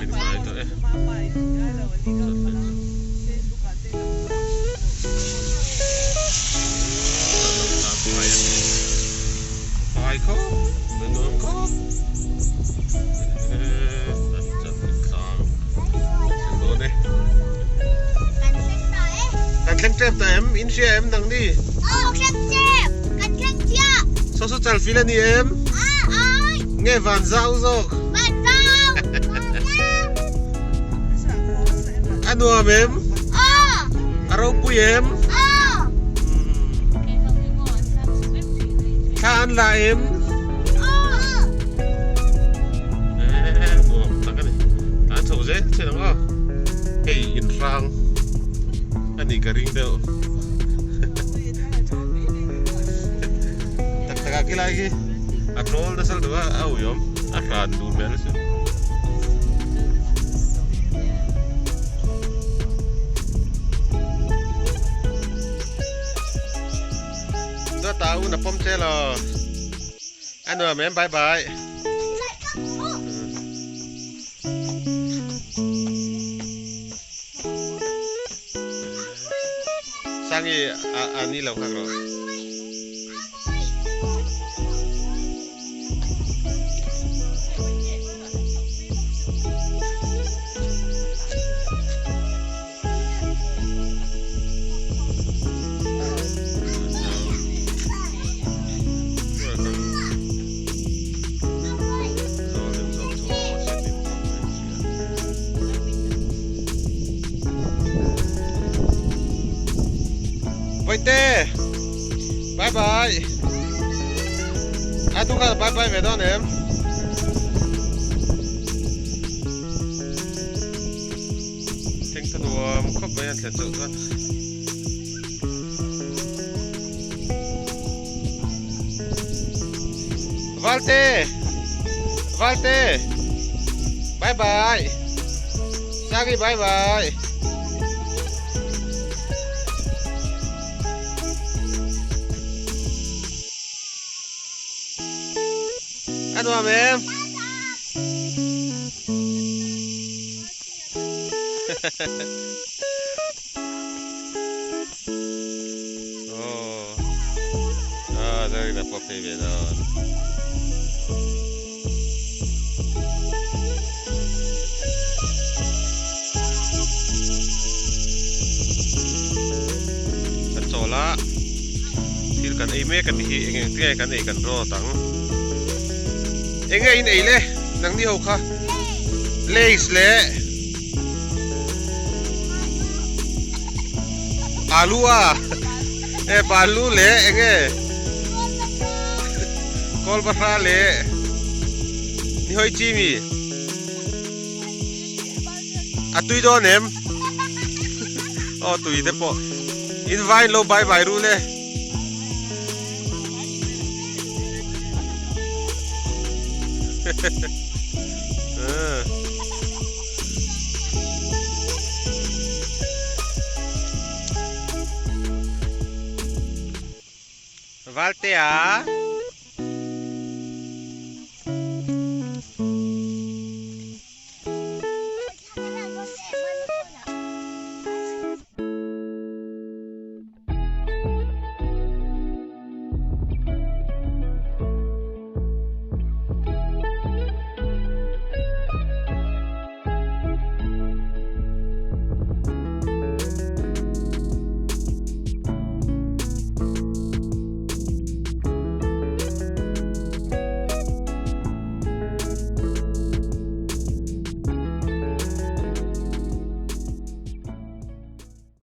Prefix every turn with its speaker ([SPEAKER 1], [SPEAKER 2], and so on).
[SPEAKER 1] thleng hnai tawh e. Fai khawp mai nuam khawp dawn e. Kan thleng tep ta em? In hria em nang ni?
[SPEAKER 2] Aw thleng tep! Kan thleng chiah!
[SPEAKER 1] Saw saw chal fil a ni em?
[SPEAKER 2] Aw!
[SPEAKER 1] Nge van zau zawk?
[SPEAKER 2] Van zau!
[SPEAKER 1] A nuam em?
[SPEAKER 2] Aw!
[SPEAKER 1] A ropui em?
[SPEAKER 2] Aw!
[SPEAKER 1] Thla an la em?
[SPEAKER 2] Aw!
[SPEAKER 1] Eh, nuam tak a ni. Tlan chho zel che ang aw. Hei inhrang a nih ka ring deuh. Tak takah khi lai khi a tawl nasa lutuk a, a uiawm a hran duh hmel asin. Duata u na pawm che lo. A nuam em bye bye. Sangi a ni lo khak rawh. Vaite! Bye bye! A tung kha bye bye ve dawn em? Thing ta nuam khawp mai an thlen chauh chuan. Valte! Valte! Bye bye! Sagi bye bye! A nuam em? Oh. Ah, sorry na pop ve dawn. Kan chawl a, thil kan ei mek a ni hi, eng eng te nge kan ei kan rawt ang. Eng nge in ei le nangni ho kha? Lays le Alu a e balu le eng nge Kawl bahra le ni hawi chi mi A tui dawn em? Aw tui te pawh in vain lo bye bye ru le. Valtea.